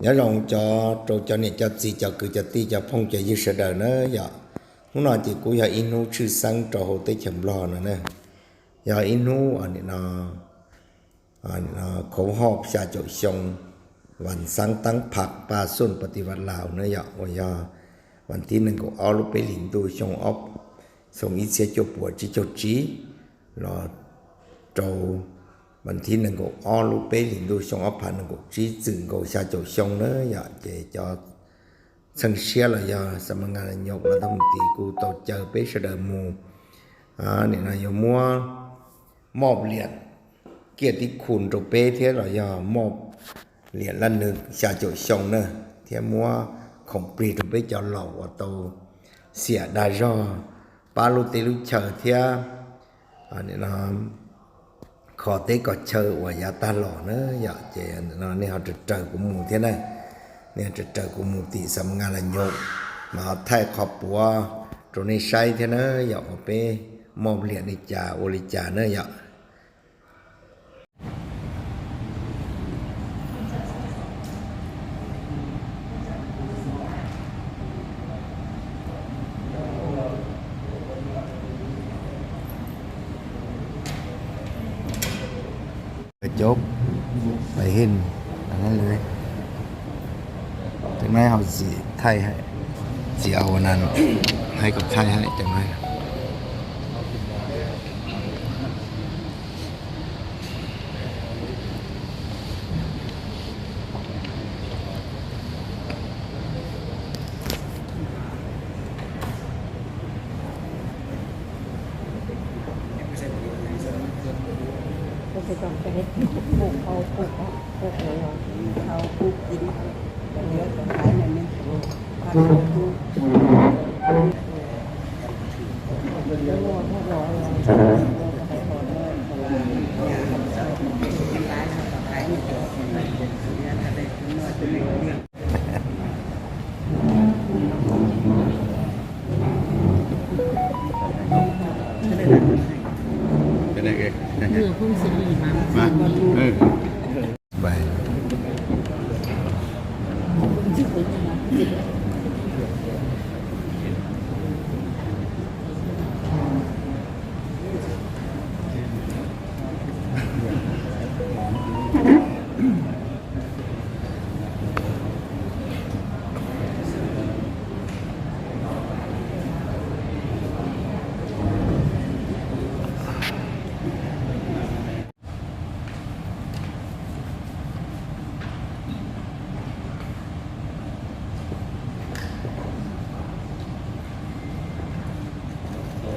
Nhớ lòng cho, cho, cho niệm cho dì, cho cư, cho ti, cho phong, cho dư sơ đời nữa, dạ. Hôm nay thì cũng do in hú chư sáng cho hồ tết chầm lo nữa nè. Do in hú, ở nè nó, ở nè nó khổ họp xa chậu sông, văn sáng tăng phạt ba xuân pati vật Lào nữa, dạ. Ôi do văn tí nâng cổ o lúc bế lĩnh tu sông ốc, sông ít xe chậu bùa, chỉ chậu trí, lo trâu, văn tí nâng cổ o lúc bế lĩnh tu sông ốc, phạt nâng cổ trí, dựng cổ xa chậu sông nữa, dạ. Chế cho sân sia là do ສຳນັກງານນາຍົກລັດຖະມົນຕີ ກູ່ໂຕເຈີເປສະເດີໝູ່ ອາ ນີ້ນະ ຢູ່ມົວມອບຫຼຽນກຽດຕິຄຸນໂຕເປ ເທຍລະຍໍມອບຫຼຽນລະນຶກຊາໂຈຊົງເນີ ເທຍມົວຂອງປຣີໂຕເປ ເຈົ້າຫຼອກວ່າໂຕເສຍດາຍໍ ປາລຸເຕລຸເຊີ ເທຍ ອາ ແນະນຳ ຂໍເຕະກໍເຊີອວຍາຕາຫຼໍເນີ ຢາກເຈ ເນາະ ນີ້ເຮົາຈະເຈີກູ່ໝູ່ເທຍນະ ນີ້ຈະເຈີກູ່ໝູ່ຕິສຳນັກງານນາຍົກ ມາເອົາໄຖ່ຄອບຄົວໂຕນີ້ໃຊ້ເທຍເນີ ຢາກເອົາໄປມອບຫຼຽນລິຈາ ໂອລິຈາເນີ ຢາກ ກະຈົບ ໄປເຫັນອັນນັ້ນເລີຍ ຈັ່ງໃດເຮົາຊິຖ່າຍໃຫ້ ຊິເອົາອັນນັ້ນ ໃຫ້ເຂົາຖ່າຍໃຫ້ ຈັ່ງໃດ. ເປັນຫຍັງເອີຍ? ເຫຼືອຜົງສະຫຼີມາ ມາ ເອີ. ໄປ.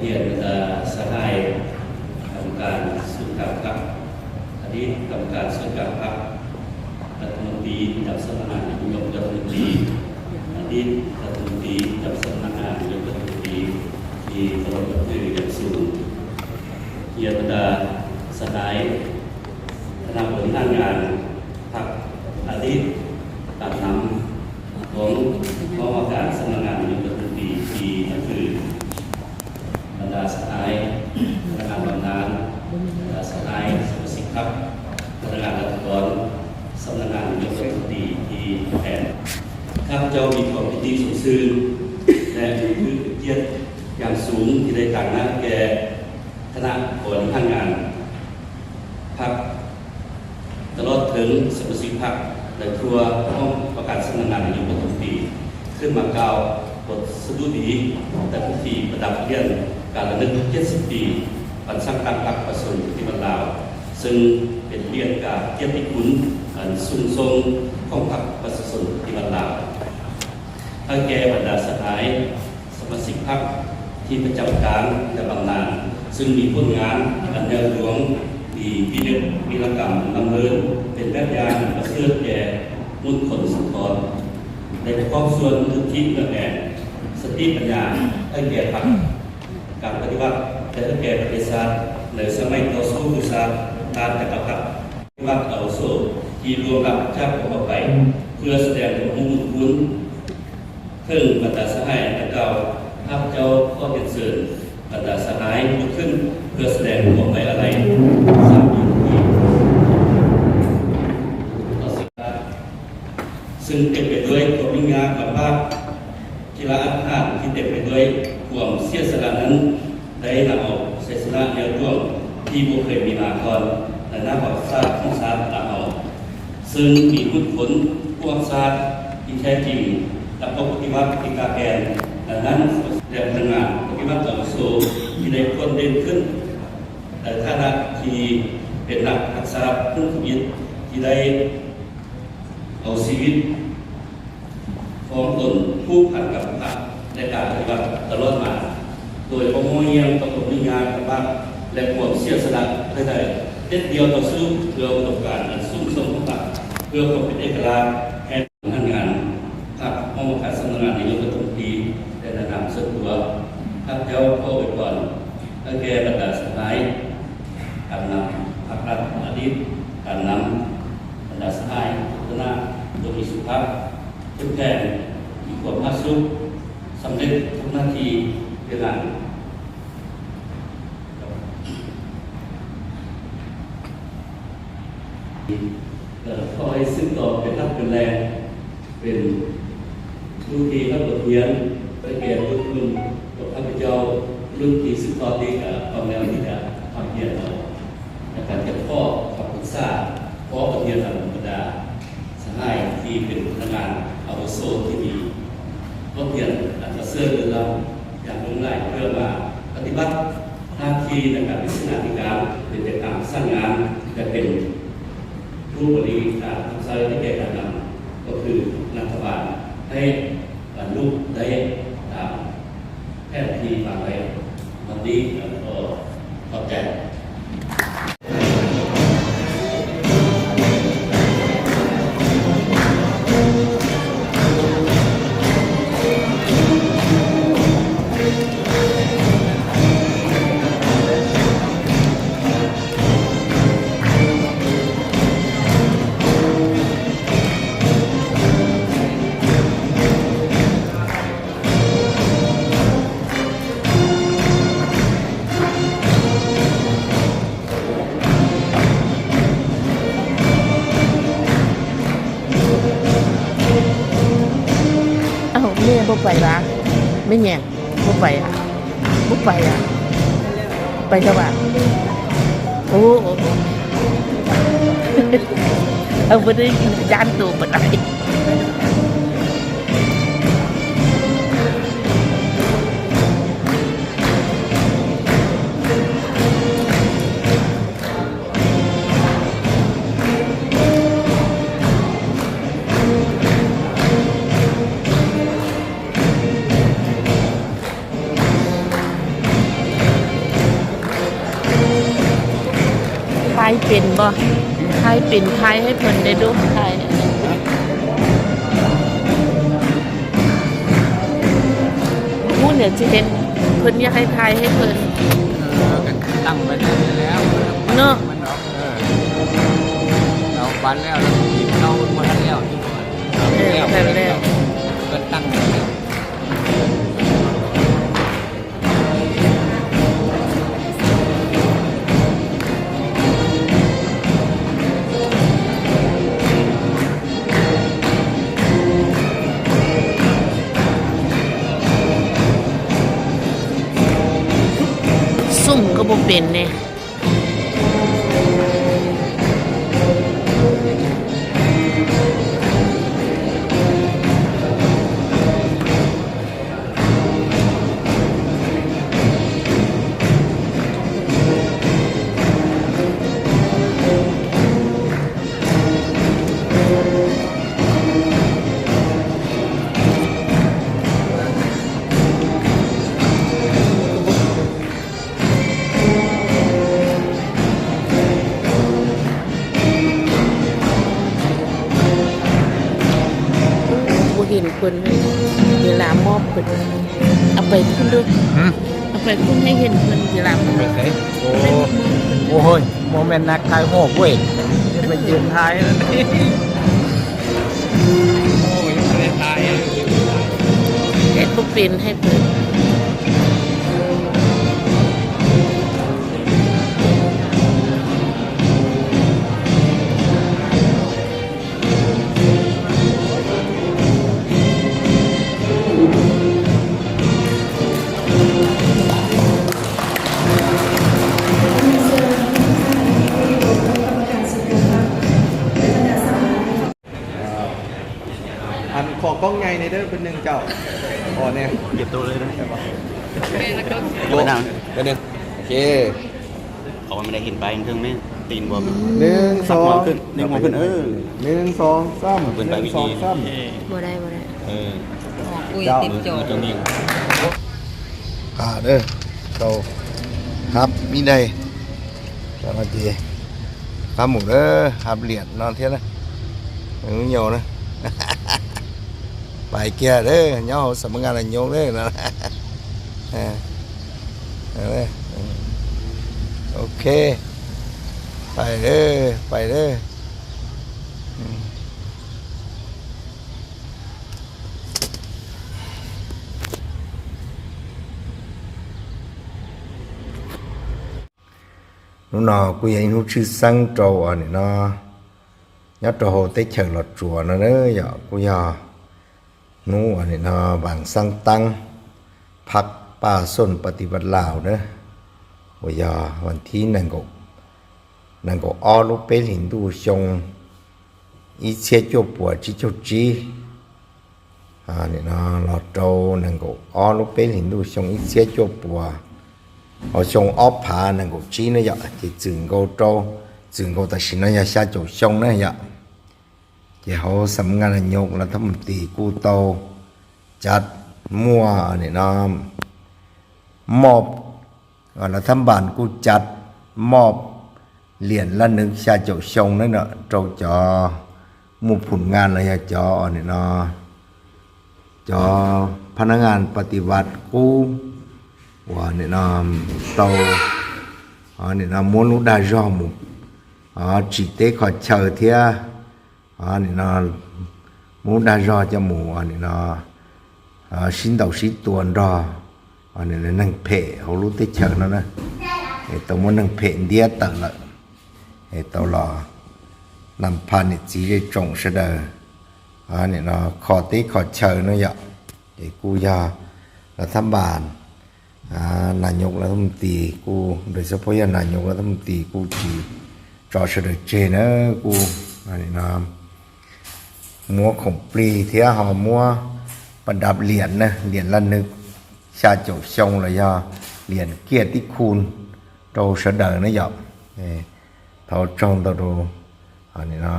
ຂໍຮຽນບັນດາສະຫາຍກຳມະການສູນກາງພັກ, ອະດີດກຳມະການສູນກາງພັກ, ລັດຖະມົນຕີປະຈຳສຳນັກງານນາຍົກລັດຖະມົນຕີ, ອະດີດລັດຖະມົນຕີປະຈຳສຳນັກງານນາຍົກລັດຖະມົນຕີ ທີ່ເຄົາລົບນັບຖືຢ່າງສູງ. ຮຽນບັນດາສະຫາຍຄະນະບໍລິຫານງານພັກ, ອະດີດຕາມນຳຂອງກອງກຳມະການສຳນັກງານນາຍົກລັດຖະມົນຕີທີ່ນັບຖື, ບັນດາສະຫາຍພະນັກງານບຳນານ, ບັນດາສະຫາຍສະມາຊິກພັກ, ພະນັກງານລັດຖະກອນ, ສຳນັກງານນາຍົກລັດຖະມົນຕີທີ່ຮັກແພງ. ຂ້າພະເຈົ້າມີຄວາມປິຕິຊົມຊື່ນ ແລະ ຮູ້ສຶກເປັນກຽດຢ່າງສູງທີ່ໄດ້ຕາງໜ້າແກ່ຄະນະບໍລິຫານງານພັກ, ຕະຫຼອດເຖິງສະມາຊິກພັກ ແລະ ທົ່ວຫ້ອງກຳມະການສຳນັກງານນາຍົກລັດຖະມົນຕີ ຂຶ້ນມາກ່າວບົດສະດຸດີໃນພິທີປະດັບຫຼຽນການລະນຶກເຈັດສິບປີ ບັນສັງການພັກປະຊາຊົນປະຕິວັດລາວ, ເຊິ່ງເປັນຫຼຽນການກຽດຕິຄຸນອັນສູງສົ່ງຂອງພັກປະຊາຊົນປະຕິວັດລາວ. ໃຫ້ແກ່ບັນດາສະຫາຍສະມາຊິກພັກທີ່ປະຈຳການ ແລະ ບຳນານ, ເຊິ່ງມີຜົນງານອັນໃຫຍ່ຫຼວງ, ມີວິເນດວິລະກຳລຳເລີນ, ເປັນແບບຢ່າງອັນປະເສີດແກ່ມຸນຄົນສະທ້ອນ, ໄດ້ປະກອບສ່ວນວຸດທິເໜືອແໜ້ນສະຕິປັນຍາໃຫ້ແກ່ພັກ ການປະຕິວັດ ແລະ ໃຫ້ແກ່ປະເທດຊາດ ໃນສະໄໝຕໍ່ສູ້ເພື່ອຊາດ ຕ້ານຈັກກະພັດ ປະຕິວັດອາວຸໂສທີ່ລ່ວງລັບຈາກພວກເຮົາໄປ ເພື່ອສະແດງຄວາມຮູ້ບຸນຄຸນເຖິງບັນດາສະຫາຍດັ່ງກ່າວ. ຂ້າພະເຈົ້າຂໍຮຽນເຊີນບັນດາສະຫາຍລຸກຂຶ້ນ ເພື່ອສະແດງຄວາມໄວ້ອາໄລສາມນາທີ. ຂໍເຊີນ. ຊຶ່ງເຕັມໄປດ້ວຍຄວາມຫຍຸ້ງຍາກລຳບາກ, ກິລາອາດຫານທີ່ເຕັມໄປດ້ວຍຄວາມເສຍສະຫຼະນັ້ນ ໄດ້ນຳເອົາໄຊຊະນະໃນຊ່ວງທີ່ບໍ່ເຄີຍມີມາກ່ອນໃນໜ້າປະຫວັດສາດຂອງຊາດລາວເຮົາ, ຊຶ່ງມີບຸກຄົນປະຫວັດສາດທີ່ແທ້ຈິງ ນັກປະຕິວັດທີ່ກາແກ່ນ ດັ່ງນັ້ນ ແລະ ພະນັກງານປະຕິວັດອາວຸໂສທີ່ໄດ້ໂດດເດັ່ນຂຶ້ນ ໃນຖານະທີ່ເປັນນັກຮັກສາລຸ້ນທຳອິດທີ່ໄດ້ເອົາຊີວິດຂອງຕົນຜູກພັນກັບພັກ ແລະ ການປະຕິວັດຕະຫຼອດມາ ໂດຍບໍ່ງໍ້ງຽງຕໍ່ຄວາມຫຍຸ້ງຍາກລຳບາກ ແລະ ຄວາມເສຍສະຫຼະໃດໆ ເດັດດ່ຽວຕໍ່ສູ້ເພື່ອອຸດົມການອັນສູງສົ່ງຂອງພັກ ເພື່ອຄວາມເປັນເອກະລາດແຫ່ງ ພະນັກງານພັກ ຫ້ອງການສຳນັກງານນາຍົກລັດຖະມົນຕີ ແລະ ໃນນາມສ່ວນຕົວ ຂ້າພະເຈົ້າຂໍອວຍພອນໃຫ້ແກ່ບັນດາສະຫາຍການນຳພັກລັດ, ອະດີດການນຳ, ບັນດາສະຫາຍພັດທະນາ ຈົ່ງມີສຸຂະພາບເຂັ້ມແຂງ, ມີຄວາມຜາສຸກ, ສຳເລັດທຸກໜ້າທີ່ວຽກງານ. ເອີ ຂໍໃຫ້ສືບຕໍ່ເປັນຫຼັກເປັນແຫຼ່ງ ເປັນຜູ້ທີ່ຮັບບົດຮຽນໄປແກ່ລຸ້ນຂອງຂ້າພະເຈົ້າ ລຸ້ນທີ່ສືບທອດນີ້ກະພ້ອມແລ້ວທີ່ຈະຮັບຮຽນເອົາ ແລະ ກະຈະຂໍຄຳປຶກສາ ຂໍບົດຮຽນນຳບັນດາ ສະຫາຍທີ່ເປັນພະນັກງານອາວຸໂສທີ່ມີບົດຮຽນອັນປະເສີດເລີດລ້ຳຢ່າງຫຼວງຫຼາຍ ເພື່ອມາປະຕິບັດໜ້າທີ່ໃນການເປັນເສນາທິການ ເປັນຈັດຕັ້ງສ້າງງານ ແລະ ເປັນຜູ້ບໍລິຫານຮັບໃຊ້ໃຫ້ແກ່ການນຳ ກໍຄືລັດຖະບານ ໃຫ້ບັນລຸໄດ້ຕາມ ແຜນທີ່ວາງໄວ້. ວັນນີ້ກໍຂໍຂອບໃຈ. ອ້າວ ແມ່ບໍ່ໄປຫວາ? ແມ່ນຫຍັງ ບໍ່ໄປອະ? ບໍ່ໄປອະ? ໄປຊະຫວາ? ໂອ້ ໂອ້ ໂອ້ ເອົາ ບໍ່ໄດ້ຢ້ານໂຕປານໃດ. ຖ່າຍເປັນບໍ່? ຖ່າຍເປັນ ຖ່າຍໃຫ້ເພິ່ນໄດ້ດູ ຖ່າຍ ຮູ້ແນວຊິເຮັດ ເພິ່ນຢາກໃຫ້ຖ່າຍໃຫ້ເພິ່ນ ເອີ ກໍຕັ້ງໄວ້ແລ້ວ ເນາະ ເອົາບັດແລ້ວ ແລ້ວ ເອີ ແລ້ວ ກໍຕັ້ງໄວ້ແລ້ວ. ຊຸ່ມກໍບໍ່ເປັນເດ້. ບໍ່ເຫັນເພິ່ນເລີຍ ເວລາມອບເພິ່ນ ເອົາໄປພຸ້ນເດີ້ ຫືມ ເອົາໄປພຸ້ນໃຫ້ເຫັນເພິ່ນ ເວລາ ໄປໃສ? ໂອ້ ໂອ້ຍ ບໍ່ແມ່ນນັກຖ່າຍຮູບເວີຍ ໄປຢືນຖ່າຍນັ້ນ ໂອ້ຍ ບໍ່ໄດ້ຖ່າຍ ເຮັດບໍ່ເປັນໃຫ້ເພິ່ນ. ເ ອັນ ຂໍກ້ອງໃຫຍ່ແດ່ເດີ ເພິ່ນໜຶ່ງເຈົ້າ ຂໍແດ່ ເກັບໂຕເລີຍນະ ແມ່ນແລ້ວກໍ ເອົາໄປນຳ ເພິ່ນໜຶ່ງ ໂອເຄ ເອົາໄປ ໄດ້ເຫັນປາຍເທິງແມ່ນ ຕີນບໍ່ ໜຶ່ງ ສອງ ຂຶ້ນ ໜຶ່ງຫົວຂຶ້ນ ເອີ ໜຶ່ງ ສອງ ສາມ ຂຶ້ນໄປ ໜຶ່ງ ສອງ ສາມ ບໍ່ໄດ້ ບໍ່ໄດ້ ເອີ ຫົວກຸຍ ເຈົ້າ ຕິດຈໍ ຕົງນີ້ ອ່າ ເດີ ໂຕ ຮັບ ມີໄດ້ ສາມນາທີ ຄຳໝູເດີ ຮັບຫຼຽນນອນທຽນນະ ເອີ ຫຍໍນະ ໄປເກຍເດີ ຫຍໍສຳນັກງານນາຍົກເດີ ນັ້ນ ເອີ ເອີ ໂອເຄ ໄປເດີ ໄປເດີ ອືມ. ເນາະ ເນາະ cú yà inh hú chư săng trâu à nị nó. Nhớ trâu hồ tế chở lọt chùa nó đấy, giờ cú yà nú à nị nó vàng săng tăng. Phak pa sôn pati vat Lào đấy. Bây giờวันที่ หนึ่ง หนึ่ง ก็อ้อ lú pé Hìn Đu xyông ih sia chuô pua chi chuô chi. À, nị nó, lọt trâu หนึ่ง ก็อ้อ lú pé Hìn Đu xyông ih sia chuô pua. Ơ, xyông óp phá หนึ่ง ก็ chi nó yọ. Chỉ chửng gâu trâu, chửng gâu ta xin nó yà xa chục xyông nó yọ. Chỉ hấu sắm ngàn là nhục là thâm tỉ cu tâu chặt mua, à, nị nó, mọp. Ờ, là thăm bản cú chặt mọp liện lăn nước xa chậu sông đấy nọ, trâu chó mù phủn ngàn là ya chó, ờ, nị nó, chó พนักงานปฏิบัติ cú, ờ, nị nó, tàu, ờ, nị nó, muốn lũ đa do mù, ờ, chỉ tế khỏi chờ thiê. Ơ, nị nó, mú đa do cho mù, ơ, nị nó, ơ, sính tàu sính tuần ro, ơ, nị nó, nâng phệ hấu lũ tết chở nó nè. Ê, tàu mú nâng phệ ndiê tờ lợ. Ê, tàu lò, nằm phan nị chí dây trộn sơ đờ. Ơ, nị nó, khó tết khó chở nó yọ. Ê, cú yà, là thăm bản. À, นายกรัฐมนตรี cú, ໂດຍສະເພາະ ນາຍົກລັດຖະມົນຕີ cú ຊິເຈາະສະເດີເຈນະ cú, ອັນນີ້ນະ ມົວຂອງປຣີເທຍ ເຮົາມົວປະດັບຫຼຽນນະ ຫຼຽນລະນຶກ ຊາໂຈະຊົງ ລະຍາ ຫຼຽນກຽດຕິຄຸນ ໂຕສະເດີນະ ຢອກ ເອີ ເທົ່າຈອງຕະໂດ ອັນນີ້ນະ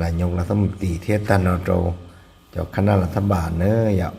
ນາຍົກລັດຖະມົນຕີ ເທຍ ທ່ານ ເນາະ ໂຕ ເຈົ້າຄະນະລັດຖະບານເນີ ຢອກ.